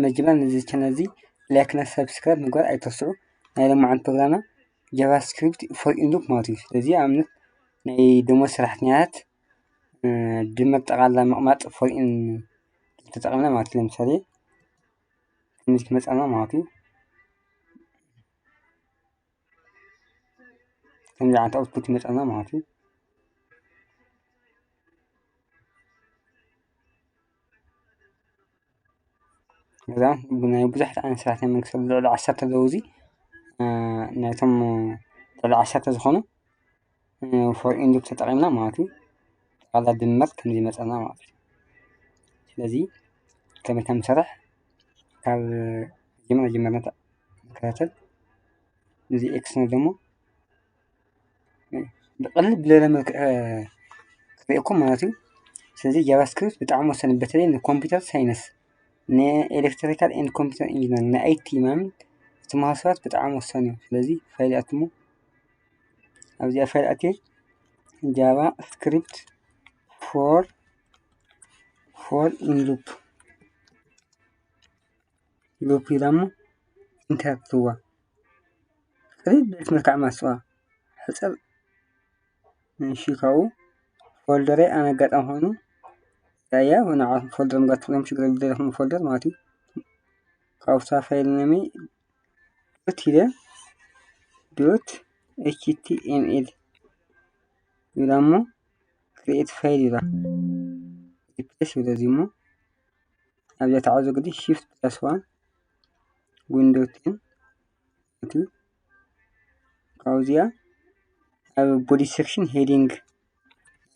መጀመርያ ነዚ ቻናል እዚ ላይክ እና ሳብስክራይብ ምግባር ኣይትረስዑ። ናይ ሎማዓንቲ ፕሮግራምና ጃቫስክሪፕት ፎር ኢን ሉፕ ማለት እዩ። ስለዚ ኣብነት ናይ ደሞዝ ሰራሕተኛታት ድመር ጠቓላ ምቕማጥ ፎር ኢን ተጠቒምና ማለት እዩ። ለምሳሌ ከምዚ ክመፃና ማለት እዩ። ከምዚ ዓይነት ኣውትፑት ይመፃና ማለት እዩ። እዛ ናይ ብዙሓት ዓይነት ሰራሕተኛ መንግስቲ ልዕሊ ዓሰርተ ኣለዉ። እዚ ናይቶም ልዕሊ ዓሰርተ ዝኾኑ ፎር ኢን ሉፕ ተጠቒምና ማለት እዩ። ጠቕላላ ድምር ከምዚ ይመፀና ማለት እዩ። ስለዚ ከመይ ከም ንሰርሕ ካብ መጀመርያ ጀመርና ንከታተል። እዚ ኤክስ ነው ደግሞ ብቐልል ብለለ መልክዕ ክርእየኩም ማለት እዩ። ስለዚ ጃቫስክሪፕት ብጣዕሚ ወሳኒ፣ በተለይ ንኮምፒውተር ሳይንስ፣ ንኤሌክትሪካል ኤንድ ኮምፒውተር ኢንጂነር፣ ንኣይቲ ማም ዝተምሃሩ ሰባት ብጣዕሚ ወሳኒ እዩ። ስለዚ ፋይል ኣትሞ ኣብዚኣ ፋይል ኣትየ ጃቫ ስክሪፕት ፎር ፎር ኢን ሉፕ ሉፕ ኢላ እሞ ኢንተር ትዋ ቅሪብ ቤት መልክዕ ማስዋ ሕፅር ንሺ ካብኡ ፎልደረይ ኣነ ኣጋጣሚ ኮይኑ እያ ንዓኹም ፎልደር ምጋትሎም ሽግር ዝደለኹም ፎልደር ማለት እዩ። ካብታ ፋይል ነሚ ዶት ኢለ ዶት ኤች ቲ ኤም ኤል ኢላ እሞ ክሪኤት ፋይል ኢላ ሪፕሌስ ይብለ እዚ እሞ ኣብዚኣ ተዓዞ ግዲ ሺፍት ፕላስ ዋን ዊንዶ ቴን እቲ ካብዚኣ ኣብ ቦዲ ሴክሽን ሄዲንግ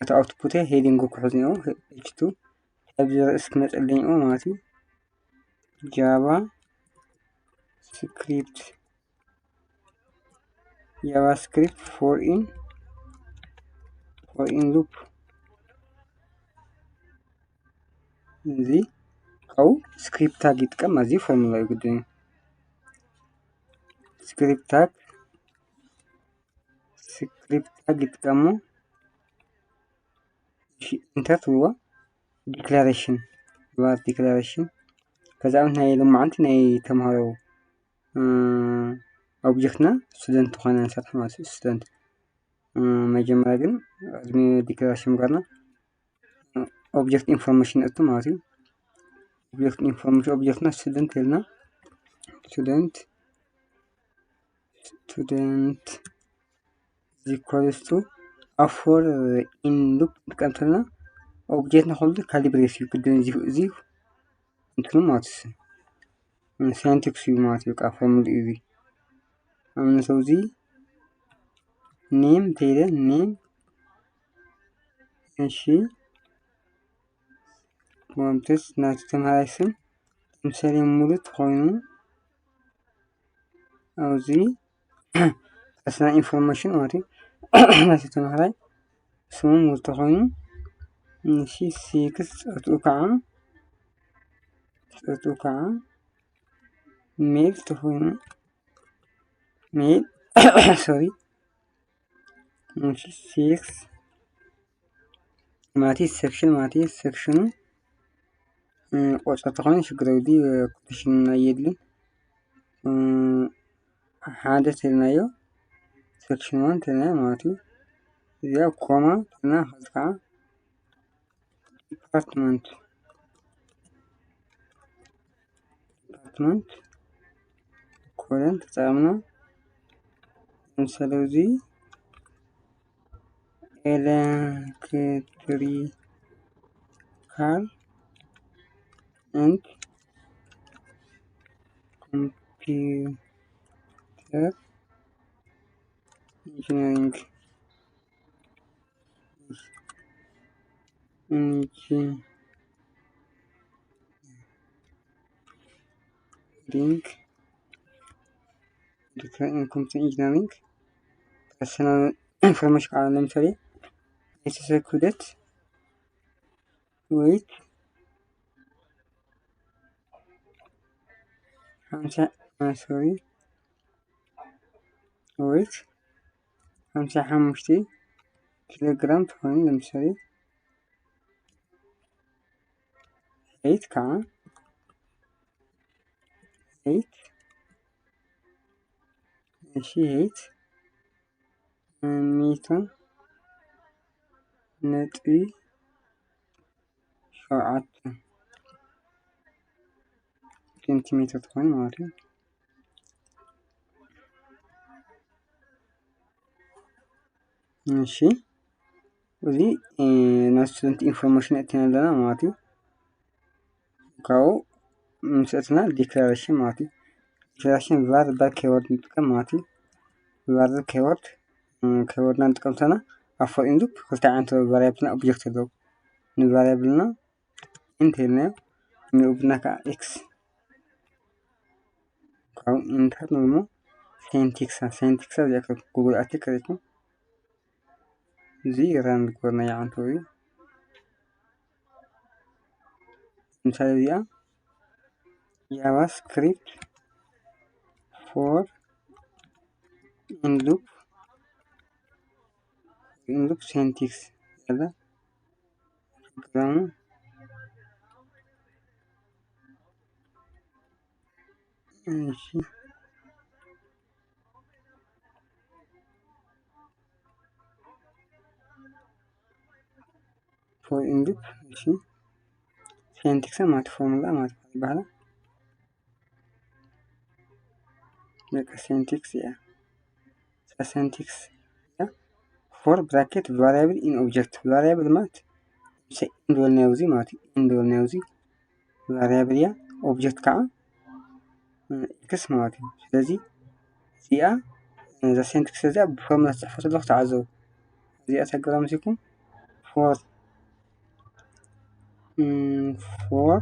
እቲ ኣውትፑት ሄዲንግ ክሕዝ ኒኦ ኤች ቱ ኣብዚ ርእስ ክመፀለኝ ማለት እዩ። ጃቫ ስክሪፕት ጃቫስክሪፕት ፎር ኢን ፎር ኢን ሉፕ እዚ ካብኡ ስክሪፕት ታግ ይጥቀም። ኣዝዩ ፎርሙላ እዩ ግድን እዩ። ስክሪፕት ታግ ስክሪፕት ታግ ይጥቀሙ። ኢንተር ትብልዋ ዲክላሬሽን ባት ዲክላሬሽን ከዚ ኣብነት ናይ ሎማዓንቲ ናይ ተምሃሮ ኦብጀክትና ስቱደንት ዝኾነ ንሰርሕ ማለት እዩ። ስቱደንት መጀመርያ ግን ቅድሚ ዲክላሬሽን ምግባርና ኦብጀክት ኢንፎርሜሽን እቱ ማለት እዩ። ኦብጀክት ኢንፎርሜሽን ኦብጀክትና ስቱደንት ኢልና ስቱደንት ስቱደንት እዚ ኮለስቱ ኣፎር ኢን ሉፕ ንጥቀምተልና ኦብጀክትና ከሉ ካሊብሬት እዩ ግድን እዚ እዚ እንትኑ ማለት እዩ። ሳይንቲክስ እዩ ማለት እዩ። ቃ ፎርሙላ እዩ እዚ ኣብነት እዚ ኔም ተይለ ኔም እሺ ኮንተስ ናቲ ተምሃራይ ስም ምሳሌ ሙሉ ተኾይኑ ኣብዚ ፐርሰናል ኢንፎርሜሽን ማለት እዩ። ናቲ ተምሃራይ ስሙ ሙሉ ተኾይኑ ንሺ ሲክስ ፆትኡ ከዓ ፆትኡ ከዓ ሜል ተኾይኑ ሜል ሶሪ ንሺ ሲክስ ማለት እዩ። ሴክሽን ማለት እዩ። ሴክሽኑ ቆፀር ተኾይኑ ሽግር የብሉ። ኮቴሽን ኣየድልን ሓደ ተልናዮ ሴክሽን ዋን ተልና ማለት እዩ። እዚኣ ኮማ ተልና ከዚ ከዓ ዲፓርትመንት ዲፓርትመንት ኮለን ተጠቀምና። ለምሳሌ እዚ ኤሌክትሪካል ኤንድ ኮምፒውተር ኢንጂነሪንግ ኢንጂነሪንግ ኮምፒውተር ኢንጂነሪንግ ፐርሰናል ኢንፎርሜሽን ከዓ ለምሳሌ ቤተሰብ ክብደት ወይት ሓምሳ ሶሪ ወይት ሓምሳ ሓሙሽተ ኪሎ ግራም ትኾይኑ ለምሳሌ ሄይት ከዓ እሺ፣ height ሚእትን ነጥቢ ሸውዓተ ሴንቲሜትር ትኾን ማለት እዩ። እሺ፣ እዚ ናይ student information እትና ኣለና ማለት እዩ። ካብኡ ምስ ኣትና declaration ማለት እዩ። Declaration variable keyword ንጥቀም ማለት እዩ። Variable keyword keyword ና ንጥቀም ሰና ኣብ for in loop ክልተ ዓይነት variable ና object ኣለዉ። ን variable ና int ኢልናዮ፣ ንኡ ብና ከዓ x ካብኡ enter ንሞ syntax syntax እዚኣ Google ኣቲ ከሪኩም እዚ run ዝገበርናዮ ዓንተው እዩ። ምሳሌ እዚኣ JavaScript for in loop in loop syntax ያለ ፕሮግራሙ እሺ for in loop እሺ syntax ማለት formula ማለት ይባላል። በቃ syntax እያ syntax እያ for bracket variable in object variable ማለት ን ዝበልናዮ እዚ ማለት ን ዝበልናዮ እዚ variable እያ። Object ከዓ x ማለት እዩ። ስለዚ እዚኣ እዛ syntax እዚኣ ብፎርሙላ ዝፅሕፎ ዘለኹ ተዓዘቡ። እዚኣ ተገራ ምሲኩም for for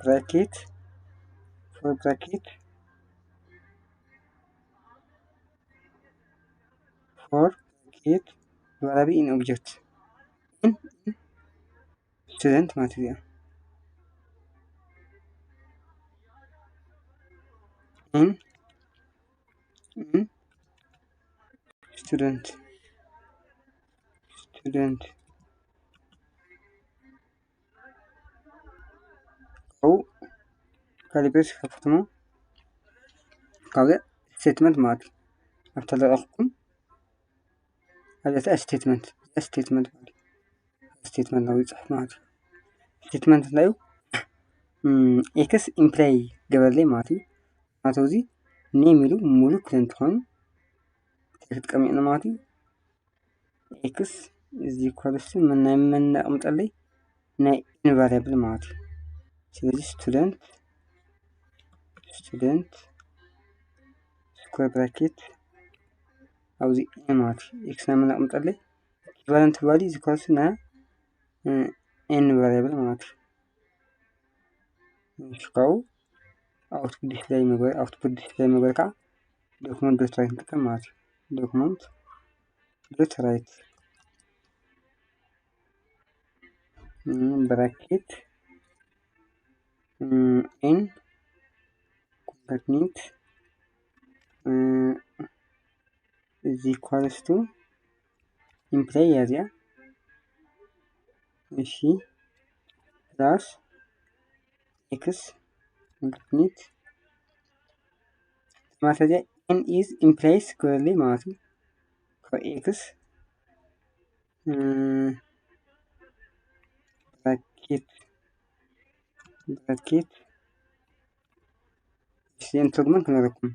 bracket for bracket for bracket variable in object student ማለት እዩ። in in student student ካብኡ ካሊብሬት ከፍትሞ ካብዚ statement ማለት እዩ። ኣብታ ለቀቕኩም ኣብዚኣ statement statement ማለት እዩ። Statement ነው ይፅሕፍ ማለት እዩ። Statement እንታይ እዩ? X imply ገበርለይ ማለት እዩ። ማለት እዚ name ኢሉ ሙሉ ክል እንትኾን ክትቀሚዕና ማለት እዩ። X is equals to ናይ መን ነቕምጠለይ ናይ n variable ማለት እዩ። ስለዚ student student square bracket ኣብዚ n ማለት እዩ። X ናይ መን ነቕምጠለይ equivalent value is equals to ናይ n variable ማለት እዩ። ሽካው output display መግበር output display መግበር ከዓ document dot write ንጥቀም ማለት እዩ። Document dot write bracket n concatenate is equals to imply እያ እዚኣ። እሺ plus x concatenate ማለት እዚኣ n is implies clearly ማለት እዩ። ካብ x bracket bracket እዚኦም ትርጉመን ክነረኩም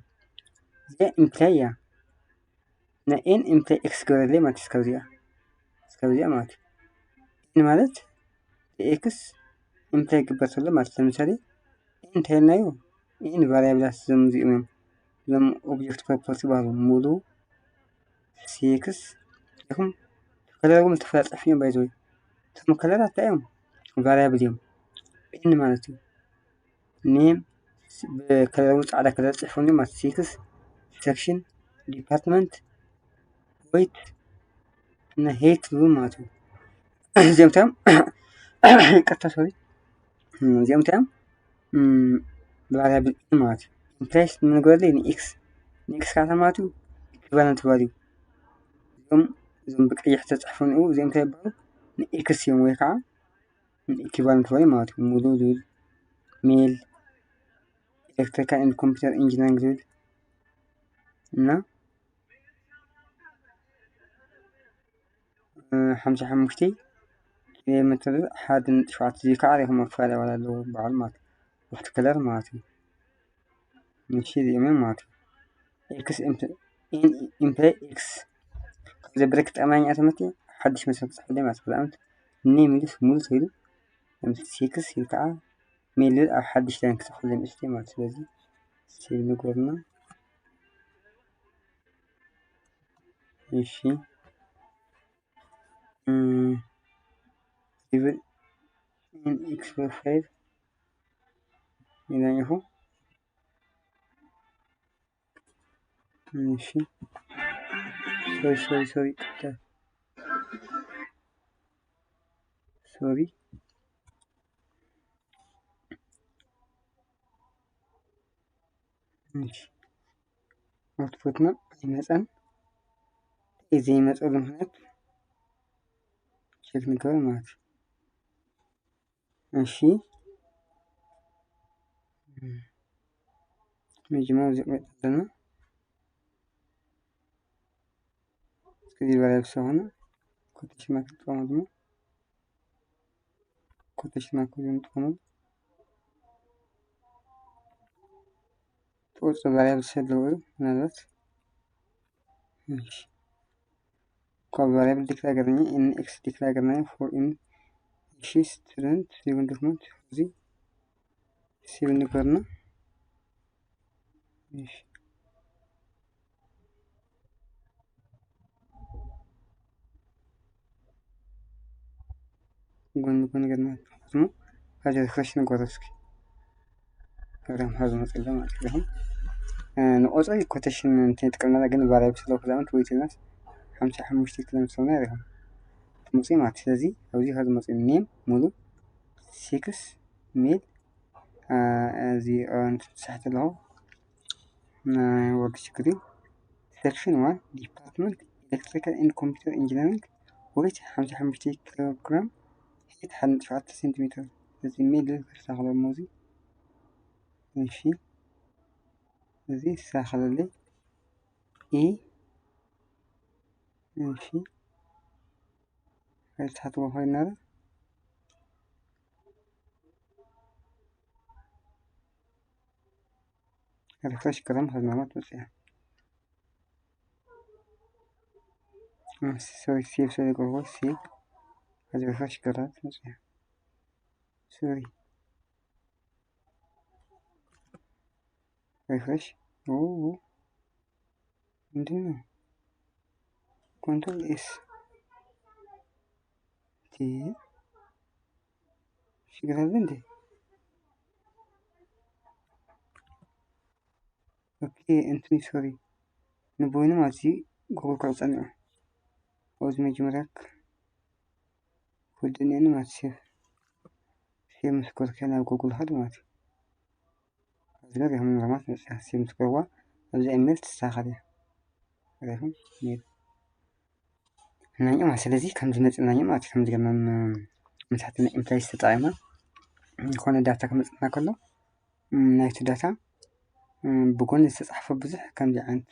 እዚኣ imply እያ። ናይ n imply x ገበረለይ ማለት እስካብ እዚኣ እስካብ እዚኣ ማለት እዩ። n ማለት x imply ይግበር ተሎ ማለት ለምሳሌ n እንታይ ኢልናዮ? n ቫሪያብላት እዞም እዚኦም እዮም። እዞም object property ይበሃሉ። ሙሉ ሴክስ ኢኹም ከለር እውን ዝተፈላለዩ ፅሑፍ እዮም ባይዘወይ። እቶም ከለራት እንታይ እዮም? ቫሪያብል እዮም። n ማለት እዩ። name ብከለር እውን ፃዕዳ ከለር ፅሑፍ እዮም ማለት ሴክስ section department weight እና height ዝብሉ ማለት እዩ። እዚኦም እንታይ እዮም? ይቅርታ ሶሪ እዚኦም እንታይ እዮም? ቫሪያብል ማለት እዩ። ኢምፕላይስ ንግበረለይ ንኤክስ ንኤክስ ካታ ማለት እዩ። ኢኩቫለንት ቫሊዩ እዚኦም እዞም ብቀይሕ ተፅሕፉ ንኡ እዚኦም እንታይ ይበሃሉ? ንኤክስ እዮም ወይ ከዓ ንኢኩቫለንት ቫሊዩ ማለት እዩ። ሙሉ ዝብል ሜል ኤሌክትሪካል ኤንድ ኮምፒውተር ኢንጂነሪንግ ዝብል እና ሓምሳ ሓሙሽተ ኪሎ ሜትር ሓደ ነጥቢ ሸውዓተ ዝዩ ከዓ ሪኹም መክፈል ዋላ ኣለዎ በዓል ማለት ውሕድ ከለር ማለት እዩ። ንሺ እዚኦም ማለት እዩ። ኤክስ ኢምፕላይ ኤክስ ካብዚ ብሬክ ጠቅማኛ ትምህርቲ ሓድሽ መስመር ክፅሕፈለይ ማለት ብዛዕምት ኔም ኢሉስ ሙሉ ተይሉ ሴክስ ኢሉ ከዓ ሜል ኣብ ሓድሽ ላይን ክፅሕፈለይ ምእሽተይ ማለት። ስለዚ ሴቭ ንግበርና። እሺ even in X five ኢልና ኢኹ። እሺ sorry sorry sorry sorry ኣውትፑትና ኣይመፀን። ዘይመፀሉ ምክንያት ቸክ ንገበር ማለት እዩ። እሺ መጀመርያ እዚ ቁረጥ ኣለና። እስከዚ በላይ ብሰሆነ ኮቴሽን ማርክ ንጥቀመሉ። ኮቴሽን ማርክ ንጥቀመሉ። ትቁርፁ ቫሪያብል ስለዘለዉ እዩ ምናልባት። እሺ ካብ ቫሪያብል ዲክላይ ገርኒ ኤን ኤክስ ዲክላይ ገርኒ ፎር ኢን እሺ ስቱደንት ሊቨን ዶክመንት እዚ ሴቭ ንገርና። እሺ ጎን ጎን ገርና ሞ ካጀ ሪፍሬሽ ንገሮ እስኪ። ገብርያም ሀዙ መፅለ ማለት ነው። ንቆፅሪ ኮቴሽን እንትን ይጥቀምና ግን ቫሪያብል ስለ ክዛመት ወይ ትልናስ ሓምሳ ሓሙሽተ ክለም ስለና ይረኸም ትምፅእ ማለት። ስለዚ ኣብዚ ሀዙ መፅእ ኔም ሙሉ ሴክስ ሜል እዚ ትሳሕት ኣለኹ ናይ ወርድ ስክሪን ሴክሽን ዋን ዲፓርትመንት ኤሌክትሪካል ኤንድ ኮምፒውተር ኢንጂነሪንግ ወይት ሓምሳ ሓሙሽተ ኪሎግራም ሄት ሓደ ነጥቢ ሸውዓተ ሴንቲሜትር እዚ ሜል ዝብል ክሳኸሎ ሞዚ እሺ እዚ ዝሳኸለለይ ኢ እሺ ታሕትዎ ኮይና ሪፍሬሽ ገረም ሀዝማማት መፅያ ሶሪ ሴቭ ስለ ዝገብርዎ ሴቭ ሀዚ ሪፍሬሽ ገራት መፅያ ሶሪ ሪፍሬሽ ምንድን ነው? ኮንትሮል ኤስ ቲ ችግር አለ እንዴ? ኦኬ እንትን ሶሪ ንቦይኑ ማለት እዩ። ጉግል ካብ ጸኒዑ ኣብዚ መጀመርያ ወድኔን ማለት ሴፍ ሴፍ ምስ ኮርኬ ናብ ጉግል ሀድ ማለት እዩ። ኣብዚ ጋር ይሁን ማለት መጽያ ሴፍ ምስ ኮርዋ ኣብዚ ኢሜል ትሳኸር እያ። ረኹም ሜል ናኛ ማለት ስለዚህ ከም ዝመጽናኛ ማለት ከም ዝገመም ምሳት ኢምፕላይ ዝተጣይማ ዝኾነ ዳታ ክመጽና ከሎ ናይቲ ዳታ ብጎኒ ዝተጻሕፈ ብዙሕ ከምዚ ዓይነት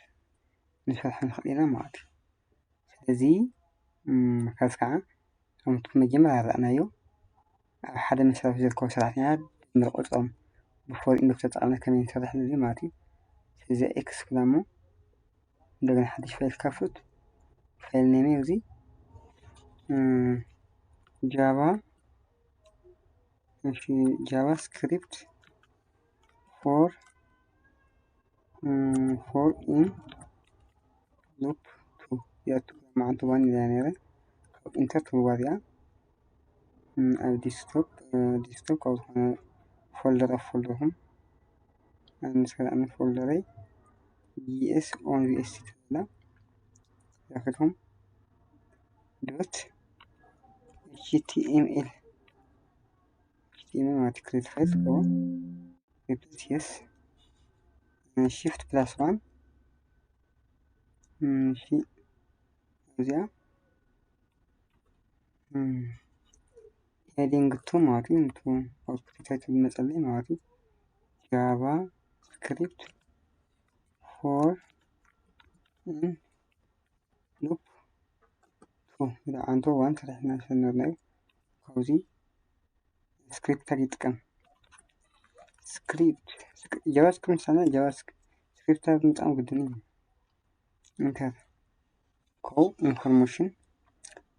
ንሰርሖ ንኽእል ኢና ማለት እዩ። ስለዚ ካብዚ ከዓ ከምቲ መጀመርያ ዝረኣናዮ ኣብ ሓደ መስርሕ ዝርከቡ ሰራሕተኛታት ድምር ቁፅሮም ብፎር ኢንዶ ተጠቒምና ከመይ ንሰርሕ ንርኢ ማለት እዩ። ስለዚ ኤክስ ክላሞ እንደገና ሓድሽ ፋይል ከፍት ፋይል ኔም እዚ ጃቫ ጃቫስክሪፕት ፎር ፎር ኢን ሉፕ ቱ ያቱ ማዓንቱ ዋን ኢላ ነረ ካብ ኢንተር ትልዋር እያ። ኣብ ዲስክቶፕ ዲስክቶፕ ካብ ዝኾነ ፎልደር ኣብ ፎልደርኩም ኣንሰራእኒ ፎልደረይ ጂኤስ ኦን ቪኤስቲ ትብላ ያክልኩም ዶት ኤችቲኤምኤል ኤችቲኤምኤል ማለት ክሬት ፋይል ትብሎ ሪፕሌስ የስ ሽፍት ፕላስ ዋን እሺ እዚኣ ሄዲንግ ቱ ማለት እዩ። ቱ ኣውትፑት ታይትል ዝመፀለይ ማለት እዩ። ጃቫ ስክሪፕት ፎር ሉፕ ቱ ኢለ ኣንቶ ዋን ሰሪሕና ሰነርና እዩ። ካብዚ ስክሪፕት ይጥቀም። ስክሪፕት ጃቫስክሪፕት ሳና ጃቫስክሪፕት ምጣም ግድን እዩ። ኢንተር ኮ ኢንፎርሜሽን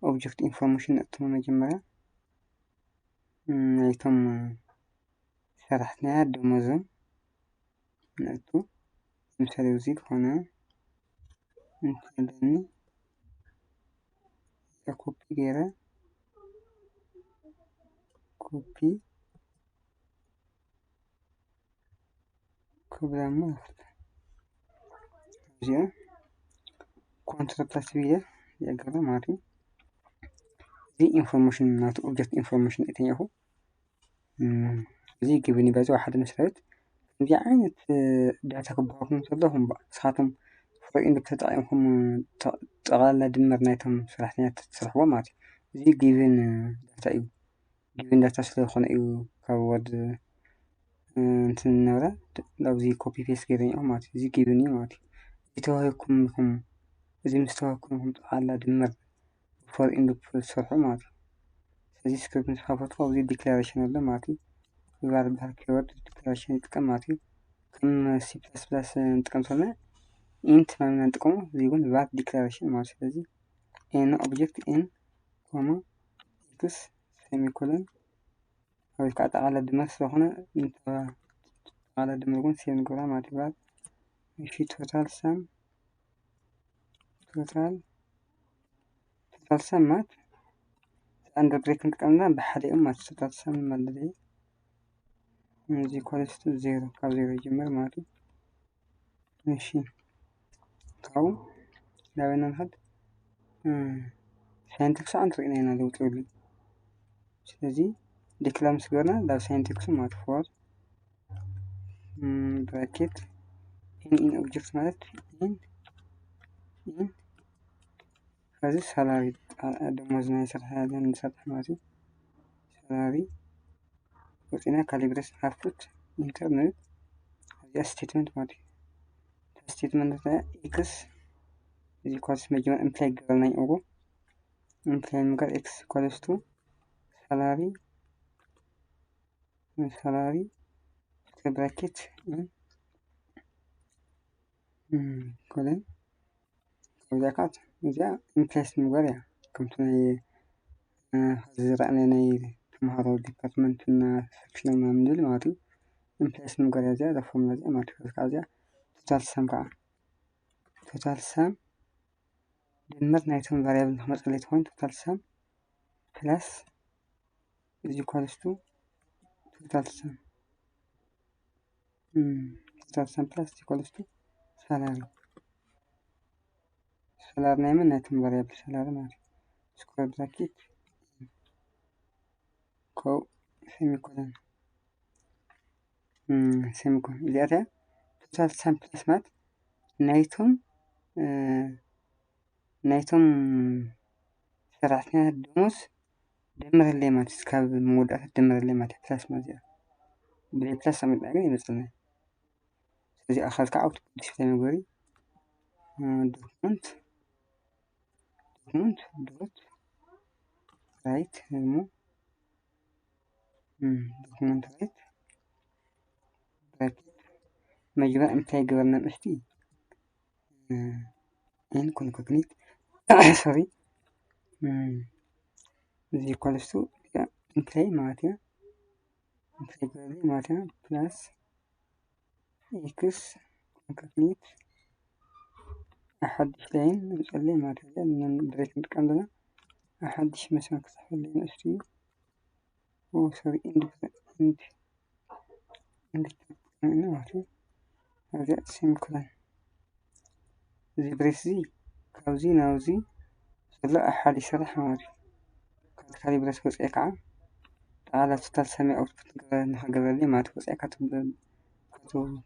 ኦብጀክት ኢንፎርሜሽን ነእትሞ መጀመርያ ናይቶም ሰራሕተኛ ደሞዞም ነእቱ። ምሳሌ እዚ ዝኾነ እንተለኒ ኮፒ ገይረ ኮፒ ክብላ እሞ እዚኣ ኮንትሮል ፕላስ ቪ እያ ማለት እዩ። እዚ ኢንፎርሜሽን ናቱ ኦብጀክት ኢንፎርሜሽን እተኛኹ እዚ ግብን ይበዚ ሓደ መስሪያ ቤት ከምዚ ዓይነት ዳታ ክበሃኩም ከለኹም ንስኻትኩም ፍሮኢንድ ተጠቂምኩም ጠቕላላ ድምር ናይቶም ሰራሕተኛታት ትሰርሕዎ ማለት እዩ። እዚ ግብን ዳታ እዩ። ግብን ዳታ ስለዝኾነ እዩ ካብ ወርድ እንትን ነበረ ኣብዚ ኮፒ ፔስት ገይረን እዮም ማለት እዩ። እዚ ግብን እዩ ማለት እዩ። ዝተዋህኩም ኢኹም እዚ ምስ ተዋህኩም ኢኹም ጠቕላላ ድምር ፎር ኢንድ ሉፕ ዝሰርሑ ማለት እዩ። ስለዚ ስክሪፕት ንስኻፈትኩ ኣብዚ ዲክላሬሽን ኣሎ ማለት እዩ። ቫር ዝበሃል ኪወርድ ዲክላሬሽን ይጥቀም ማለት እዩ። ከም ሲ ፕላስ ፕላስ ንጥቀም ሰለና ኢንት ማለትና ንጥቀሙ እዚ እውን ቫር ዲክላሬሽን ማለት ስለዚ ኤን ኦብጀክት ኤን ኮማ ኤክስ ሴሚኮለን ኣብ ከዓ ጠቃለ ድምር ስለኾነ ጠቃለ ድምር እውን ሴም ንገብራ ማለት ይበሃል። እሺ ቶታል ሳም ቶታል ቶታል ሳም ማለት ኣንደር ብሬክ ንጥቀምና ብሓደ እዮም ማለት ቶታል ሳም ማለት እዩ። እዚ ኢኳልስ ቱ ዜሮ ካብ ዜሮ ይጀምር ማለት እዩ። እሺ ካብኡ ናበይ ኢና ንኸድ? ሳይንቲክስ ኣንተ ርኢና ኢና ለውጢ የብሉን። ስለዚ ዲክላር ምስ ገበርና ናብ ሳይንቲክስ ማለት ፎር ብራኬት ኢን ኢን ኦብጀክት ማለት ኢን ኢን ከዚ ሳላሪ ደሞዝ ናይ ስራሕ ንሰርሕ ማለት እዩ። ሳላሪ ወፂና ካሊብሬሽን ኣውትፑት ኢንተር ንብል። እዚኣ ስቴትመንት ማለት እዩ። ስቴትመንት እንታይ? ኤክስ እዚ ኳልስ መጀመር ኢምፕላይ ገበርና እዩ። ኢምፕላይ ምግባር ኤክስ ኳልስ ቱ ሳላሪ ሳላሪ ስኩዌር ብራኬት ኮለን ካብዚኣ ከዓ እዚኣ ኢምፕላይ ምግባር እያ። ከምቲ ናይ ዝረኣናዮ ናይ ተምሃሮ ዲፓርትመንት እና ሰክሽን ምናምን ዝብል ማለት እዩ። ኢምፕላይ ምግባር እያ እዚኣ እዛ ፎርሙላ እዚኣ ማለት እዩ። ካብዚኣ ቶታል ሳም ከዓ ቶታል ሳም ድምር ናይቶም ቫሪያብል ንክመፀለይ ተኮይኑ ቶታል ሳም ፕላስ is equals to total sum total sum plus is equals to salary salary ናይ መን ናይቶም ቫሪያብል salary ማለት እዩ። ስኩዌር ብራኬት ኮው ሴሚኮለን ሴሚኮለን እዚኣታ ቶታል ሳም ፕላስ ማለት ናይቶም ናይቶም ሰራሕተኛታት ደሞዝ ደምረለይ ማለት እዩ። ካብ መወዳእታ ደምረለይ ማለት እዩ። ፕላስ ማለት እዩ። ብዘይ ፕላስ ኣመጣ ግን ይመፅልና። ስለዚ ኣኻል ከዓ ኣውትፑት ዲስፕላይ መግበሪ ዶክመንት ዶክመንት ዶት ራይት ደግሞ ዶክመንት ራይት ብራኬት መጀመርያ እንታይ ገበርና ምስቲ ኤን ኮንካትኔት ሶሪ እዚ ኢኳልስ ቱ ኢምፕላይ ማለት እያ። ኢምፕላይ ገበርና ማለት እያ ፕላስ ኤክስ ኮንካትኔት ኣሓድሽ ላይን ንፀለይ ማለት እያ። ብሬክ ንጥቀም ዘለና ኣሓድሽ መስመር ክፅሕፈለይ ንእሽቱ እዩ። ሶሪ ኢንድ ኢንድ ኢንድ ማለት እዩ። ኣብዚኣ ሴሚኮለን እዚ ብሬስ እዚ ካብዚ ናብዚ ዘሎ ኣሓድ ይሰርሕ ማለት እዩ። ካብቲ ካሊብረስ ወፅኤ ከዓ ጠቓላ ቶታል ሰማይ ኣውትፑት ንክገብረለይ ማለት ወፅኤ ካብቲ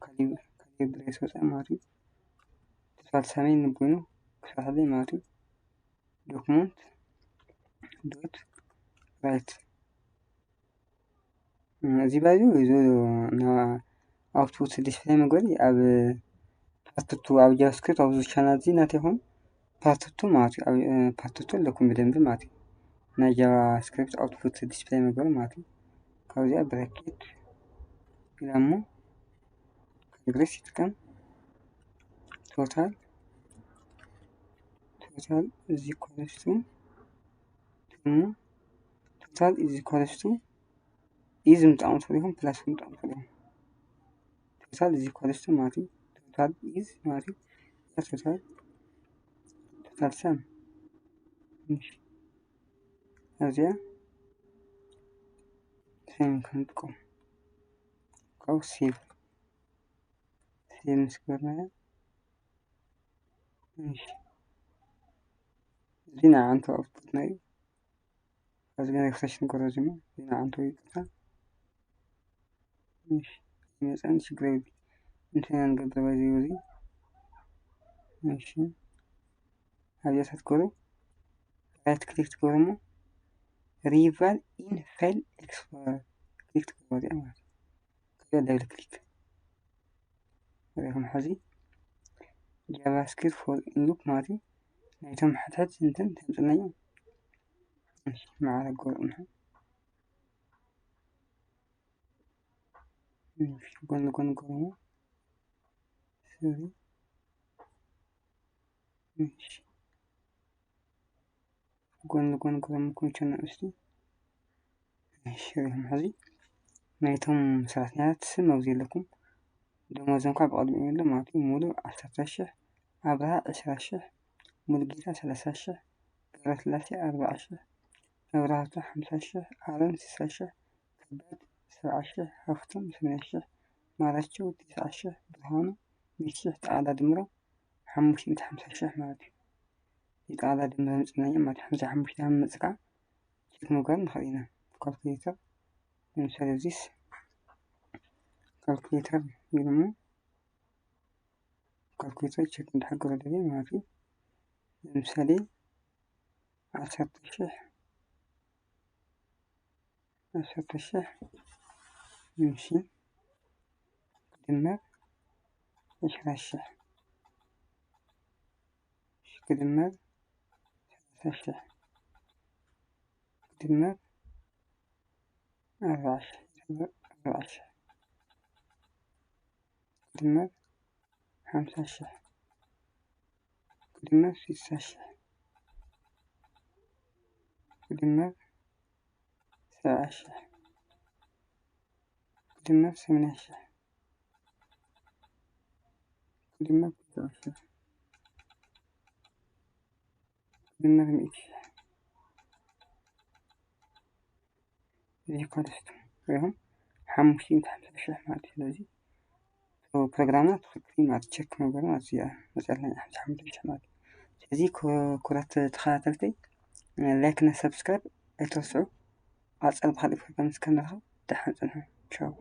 ካሊብረስ ወፅኤ ማለት እዩ። ቶታል ሰማይ ንጎይኑ ክሰርሐለይ ማለት እዩ። ዶክመንት ዶት ራይት እዚ ባዩ እዚ ኣውትፑት ዲስፕላይ መግበሪ ኣብ ፓርት ቱ ኣብ JavaScript ኣብዚ ቻናል እዚ ናተይኹም ፓርት ቱ ማለት እዩ። ኣብ ፓርት ቱ ኣለኩም ብደንቢ ማለት እዩ። ናይ JavaScript ኣውትፑት ዲስፕሌይ መግበሪ ማለት እዩ። ካብዚኣ ብራኬት ኢላ እሞ ሪግሬስ ይጥቀም። ቶታል ቶታል is equals to ቶታል is equals to is ምጣም ፈሪኹም ፕላስ ምጣም ፈሪኹም ቶታል is equals to ማለት እዩ። ቶታል is ማለት እዩ። ቶታል ቶታል ሰም ኣብዚኣ ሰም ክንጥቀም ካብኡ ሴቭ ሴቭ ምስ ገበርናዮ እዚ ናይ ዓንቶ ኣውትፑት ናይ ኣብዚ ግን ሪፍሬሽ ንገሮ እዚ እዚ ናይ ዓንቶ ይቅርታ ይመፀን ችግር የብሉ እንታይ ንገብር በዚ እዚ እሺ ኣብዚኣ ሳትገሩ ራይት ክሊክ ትገብሩ እሞ ሪቫል ኢን ፋይል ኤክስፕሎረር ክሊክ ትገብሩ እዚኣ ማለት እዩ ከዚኣ ደብል ክሊክ ሪኹም ሕዚ JavaScript for Inlook ማለት እዩ ናይቶም ሕድሕድ እንትን ተምፅናዮም ማዕረ ገርኡ ንሐ ጎን ጎን ገርሞ ሶሪ ጎን ጎን ገርሞ ኮንቸና እስቲ ሽሪኹም ሕዚ ናይቶም ሰራሕተኛታት ስም ኣብዚ ኣለኩም ደሞዞም ከዓ ብቐድሚኡ ኣሎ ማለት እዩ ሙሉ ዓሰርተ ሽሕ ኣብርሃ ዕስራ ሽሕ ሙሉጌታ ሰላሳ ሽሕ ገብረስላሴ ኣርብዓ ሽሕ መብራህቱ ሓምሳ ሽሕ ኣሮን ስሳ ሽሕ ከበድ ሰብዓ ሽሕ ሃፍቶም ሰማንያ ሽሕ ማራቸው ትስዓ ሽሕ ብርሃኑ ሚእቲ ሽሕ ጠቕላላ ድምሮ ሓሙሽተ ሚእቲ ሓምሳ ሽሕ ማለት እዩ ጠቕላላ ድምሮ ምፅናዮ ማለት ሓምሳ ሓሙሽተ መፅካ ቸክ ምግባር ንኽእል ኢና ካልኩሌተር ለምሳሌ እዚስ ካልኩሌተር ይልሞ ካልኩሌተር ቸክ እንዳሓገረ ደለ ማለት እዩ ለምሳሌ ዓሰርተ ሽሕ ዓሰርተ ሽሕ ምሽ ክድመር ዕስራ ሽሕ ክድመር ሰላሳ ሽሕ ክድመር ኣርባዓ ሽሕ ኣርባዓ ሽሕ ክድመር ሓምሳ ሽሕ ክድመር ስሳ ሽሕ ክድመር ሰብዓ ሽሕ ክድመር ሰማንያ ሽሕ ክድመር ትስዓ ሽሕ ክድመር ሚእቲ ሽሕ እዚ ኮንተስት ሪኹም ሓሙሽተ ሚእቲ ሓምሳ ሽሕ ማለት እዩ ስለዚ ፕሮግራምና ትኽክል ማለት ቸክ መግበር ማለት እዩ መፀለና ሓምሳ ሓሙሽተ ሽሕ ማለት እዩ ስለዚ ክቡራት ተኸታተልተይ ላይክ እና ሰብስክራይብ ኣይትረስዑ ቀፃሊ ብካሊእ ፕሮግራም እስከንረኸብ ደሓን ፅንሑ ቻው